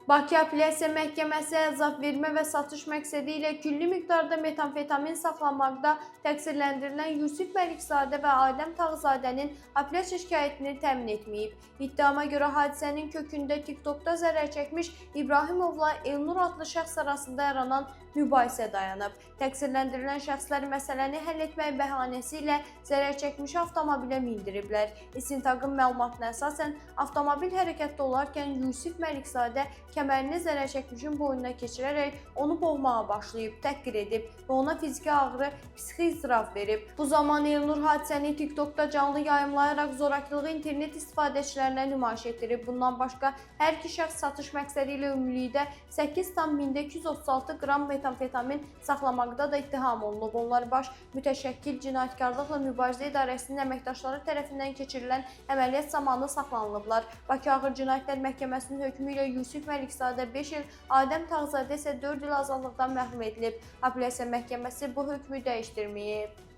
Bakı Apellyasiya Məhkəməsi ərzaq vermə və satış məqsədi ilə külli miqdarda metamfetamin saxlamaqda təqsirləndirilən Yusif Məlikzadə və Adəm Tağızadənin apellyasiya şikayətini təmin etməyib. İttihama görə hadisənin kökündə TikTokda zərər çəkmiş İbrahimovla Elnur adlı şəxs arasında yaranan mübahisə dayanıb. Təqsirləndirilən şəxslər məsələni həll etmək bəhanəsi ilə zərər çəkmişi avtomobilə mindiriblər. İstintaqın məlumatına əsasən avtomobil hərəkətdə olarkən Yusif Məlikzadə kəmərini zərər çəkmişin boynuna keçirərək onu boğmağa başlayıb, təhqir edib və ona fiziki ağrı, psixi iztirab verib. Bu zaman Elnur hadisəni TikTokda canlı yayımlayaraq zorakılığı internet istifadəçilərinə nümayiş etdirib. Bundan başqa hər iki şəxs satış məqsədi ilə ümumilikdə 8,236 qram metamfetamin saxlamaqda da ittiham olunub. Onlar baş mütəşəkkil cinayətkarlıqla mübarizə idarəsinin əməkdaşları tərəfindən keçirilən əməliyyat zamanı saxlanılıblar. Bakı Ağır Cinayətlər Məhkəməsinin hökmü ilə Yusif Məlikzadə 5 il, Adəm Tağızadə isə 4 il azadlıqdan məhrum edilib. Apellyasiya Məhkəməsi bu hökmü dəyişdirməyib.